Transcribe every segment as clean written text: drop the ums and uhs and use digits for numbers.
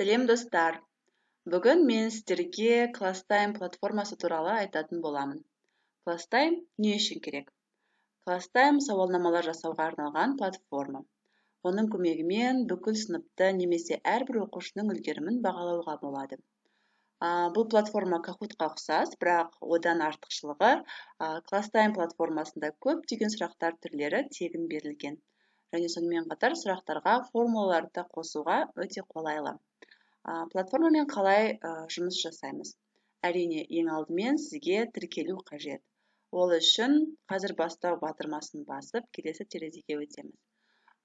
Сәлем, достар! Бүгін мен сіздерге ClassTime платформасы туралы айтатын боламын. ClassTime не үшін керек? ClassTime – сауалнамалар жасауға арналған платформа. Оның көмегімен бүкіл сыныпты немесе әрбір оқушының үлгерімін бағалауға болады. Бұл платформа Kahoot-қа ұқсас, бірақ одан артықшылығы – ClassTime платформасында көптеген сұрақтар түрлері тегін берілген және сонымен қатар сұрақтарға формулаларды да қосуға өте қолайлы. Платформамен қалай жұмыс жасаймыз? Әрине, ең алдымен сізге тіркелу қажет. Ол үшін «Қазір бастау» батырмасын басып, келесі терезеге өтеміз.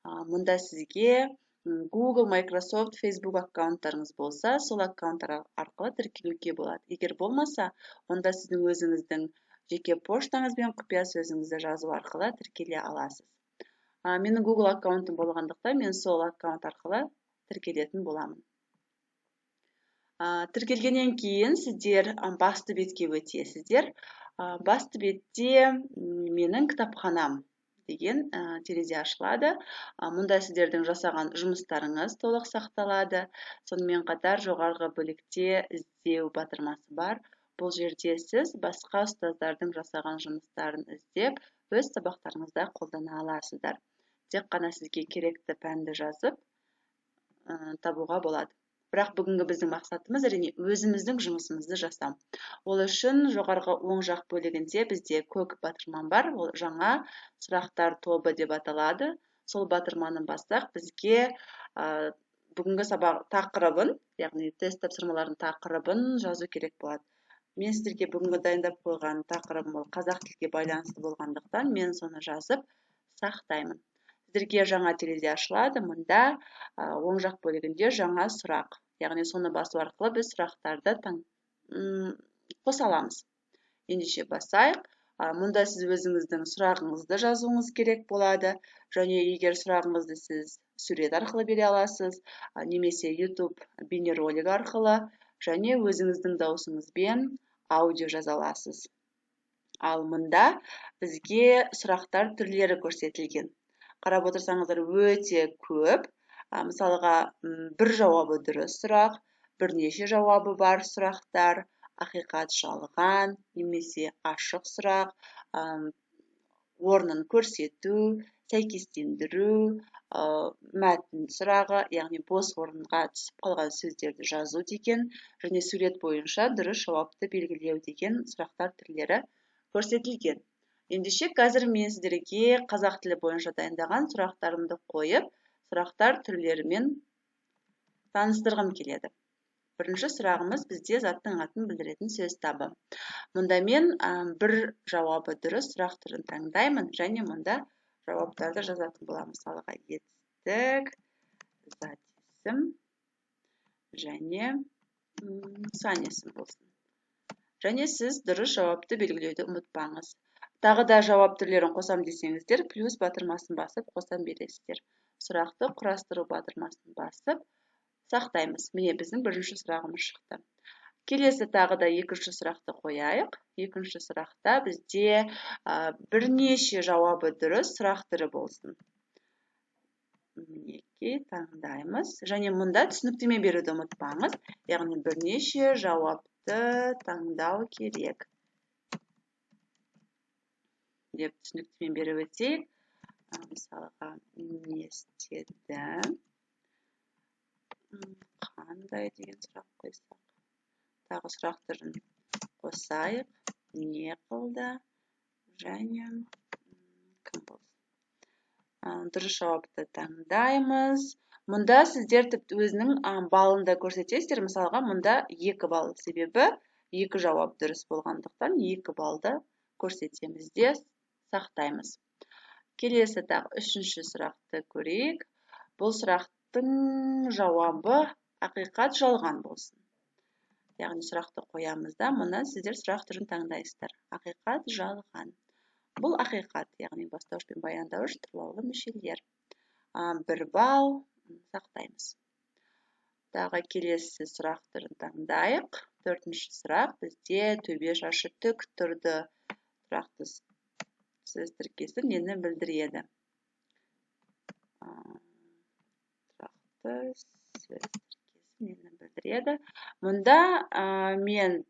Мұнда сізге Google, Microsoft, Facebook аккаунттарыңыз болса, сол аккаунттар арқылы тіркелуге болады. Егер болмаса, онда сіздің өзіңіздің жеке поштаңыз бен құпия сөзіңізді жазу арқылы тіркеле аласыз. Менің Google аккаунтым болғандықтан, мен сол аккаунт арқылы тіркелетін боламын. Тіркелгеннен кейін сіздер басты бетке өтесіздер. Басты бетте «Менің кітапханам» деген терезе ашылады. Мұнда сіздердің жасаған жұмыстарыңыз толық сақталады. Сонымен қатар жоғарғы бөлікте «Іздеу» батырмасы бар. Бұл жерде сіз басқа ұстаздардың жасаған жұмыстарын іздеп, өз сабақтарыңызда қолдана аласыздар. Тек қана сізге керекті пәнді жазып, табуға болады. Бірақ бүгінгі біздің мақсатымыз, әрине, өзіміздің жұмысымызды жасау. Ол үшін жоғарғы оң жақ бөлігінде бізде көк батырма бар, ол «Жаңа сұрақтар тобы» деп аталады. Сол батырманы бассақ, бізге бүгінгі сабақ тақырыбын, яғни тест тапсырмаларының тақырыбын жазу керек болады. Мен сіздерге бүгінгі дайындап қойған тақырыбым ол қазақ тілге байланысты болғандықтан, мен соны жазып сақтаймын. Сіздерге жаңа терезе ашылады. Мұнда оң жақ бөлігінде «Жаңа сұрақ», яғни соны басу арқылы біз сұрақтарды қоса аламыз. Ендеше басайық. Мұнда сіз өзіңіздің сұрағыңызды жазуыңыз керек болады және егер сұрағыңызды сіз сурет арқылы бере аласыз немесе YouTube бейнеролик арқылы және өзіңіздің дауысыңызбен аудио жаза аласыз. Ал мұнда бізге сұрақтар түрлері көрсетілген. Қарап отырсаңыздар, өте көп. Мысалға, бір жауабы дұрыс сұрақ, бірнеше жауабы бар сұрақтар, ақиқат, жалған немесе ашық сұрақ, орнын көрсету, сәйкестендіру, мәтін сұрағы, яғни бос орынға түсіп қалған сөздерді жазу деген және сурет бойынша дұрыс жауапты белгілеу деген сұрақтар түрлері көрсетілген. Ендеше қазір мен сіздерге қазақ тілі бойынша дайындаған сұрақтарымды қойып, сұрақтар түрлерімен таныстырғым келеді. Бірінші сұрағымыз бізде заттың атын білдіретін сөз табы. Мұнда мен бір жауабы дұрыс сұрақ түрін таңдаймын және мұнда жауаптарды жазатын боламын. Мысалға, етістік, зат есім және сан есім болсын. Және сіз дұрыс жауапты белгілеуді ұмытпаңыз. Тағы да жауап түрлерін қосам десеңіздер, плюс батырмасын басып, қоса бересіздер. Сұрақты құрастыру батырмасын басып, сақтаймыз. Міне, біздің бірінші сұрағымыз шықты. Келесі тағы да екінші сұрақты қояйық. Екінші сұрақта бізде бірнеше жауабы дұрыс сұрақ түрі болсын. Мінекей, таңдаймыз және мұнда түсініктеме беруді ұмытпаңыз, яғни бірнеше жауапты таңдау керек деп түсініктеме беріп өтейік. Мысалға, не істеді, қандай деген сұрақ қойсақ, тағы сұрақ түрін қосайық: не қылды және кім болсын. Дұрыс жауапты таңдаймыз. Мұнда сіздер тіпті өзінің балын да көрсетесіздер. Мысалға, мұнда 2 балл, себебі екі жауап дұрыс болғандықтан, 2 баллды көрсетеміз де, сақтаймыз. Келесі тағы үшінші сұрақты көрейік. Бұл сұрақтың жауабы ақиқат, жалған болсын. Яғни сұрақты қоямыз да, мұнан сіздер сұрақ түрін таңдайсыздар: ақиқат, жалған. Бұл ақиқат, яғни бастауыш пен баяндауыш тұрлаулы мүшелер. 1 балл, сақтаймыз. Тағы келесі сұрақ түрін таңдайық. Төртінші сұрақ бізде төбе шашы тік тұрды тұрақты сөз тіркесі нені білдіреді? Тұрақты сөз тіркесі. Нені білдіреді? Мұнда мен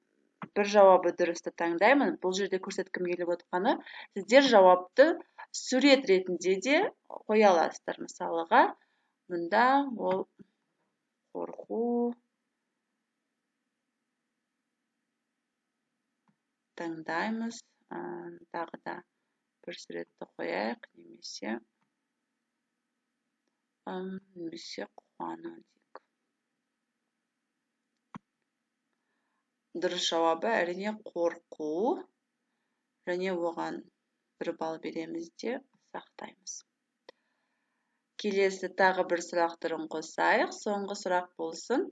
бір жауабы дұрысты таңдаймын. Бұл жерде көрсеткім келіп отырғаны, сіздер жауапты сурет ретінде де қоя аласыздар. Мысалыға, мұнда ол қорқу таңдаймыз. Тағы да бір суретті қояйық, немесе қуану дейік. Дұрыс жауабы әрине қорқу, және оған 1 балл береміз де сақтаймыз. Келесі тағы бір сұрақ түрін қосайық. Соңғы сұрақ болсын.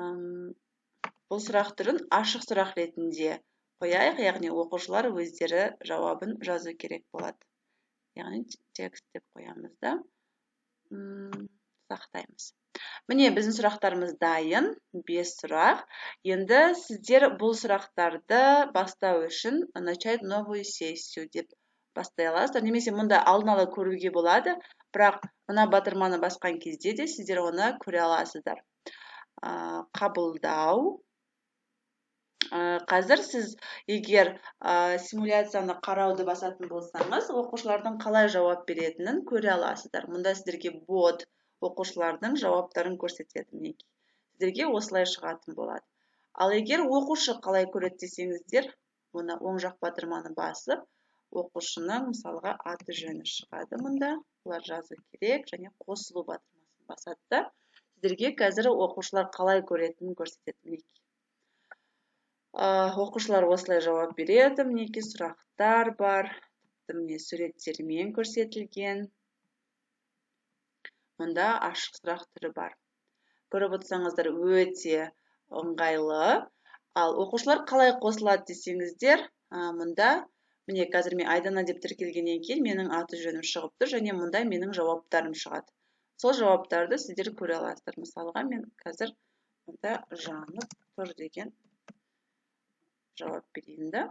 Бұл сұрақ түрін ашық сұрақ ретінде қояйық, яғни оқушылар өздері жауабын жазу керек болады. Яғни текст деп қоямыз да, сақтаймыз. Міне біздің сұрақтарымыз дайын, 5 сұрақ. Енді сіздер бұл сұрақтарды бастау үшін начать новую сессию деп бастай аласыздар. Немесе мұнда алдын ала көруге болады, бірақ мына батырманы басқан кезде де сіздер оны көре аласыздар. Қабылдау. Қазір сіз егер симуляцияны қарауды басатын болсаңыз, оқушылардың қалай жауап беретінін көре аласыздар. Мұнда сіздерге бот оқушылардың жауаптарын көрсетеді. Мінекей, сіздерге осылай шығатын болады. Ал егер оқушы қалай көреді десеңіздер, мұны оң жақ батырманы басып, оқушының мысалға аты жөні шығады мұнда. Олар жазу керек және қосылу батырмасын басады да, сіздерге қазір оқушылар қалай көретінін көрсетеді. Мінекей, оқушылар осылай жауап береді. Мінекей сұрақтар бар, тіпті міне суреттермен көрсетілген. Мұнда ашық сұрақ түрі бар. Көріп отырсаңыздар, өте ыңғайлы. Ал оқушылар қалай қосылады десеңіздер, мұнда міне қазір мен Айдана деп тіркелгеннен кейін менің аты жөнім шығып тұр және мұнда менің жауаптарым шығады. Сол жауаптарды сіздер көре аласыздар. Мысалға, мен қазір мұнда жанып тұр деген жауап берейін да.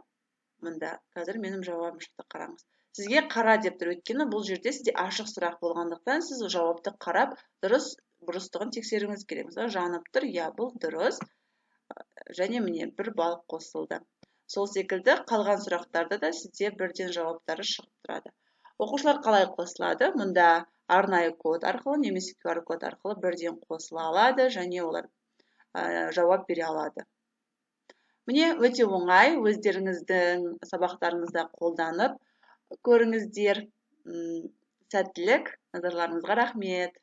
Мұнда қазір менің жауабым шықты, қараңыз. Сізге қара деп тұр, өйткені бұл жерде сізде ашық сұрақ болғандықтан сіз жауапты қарап, дұрыс бұрыстығын тексеруіңіз керек. Мысалы, жанып тұр, иә, бұл дұрыс. Және міне 1 балл қосылды. Сол секілді қалған сұрақтарда да сізде бірден жауаптары шығып тұрады. Оқушылар қалай қосылады? Мұнда арнайы код арқылы немесе QR код арқылы бірден қосыла алады және олар жауап бере алады. Міне өте оңай, өздеріңіздің сабақтарыңызда қолданып көріңіздер. Сәттілік, назарларыңызға рахмет.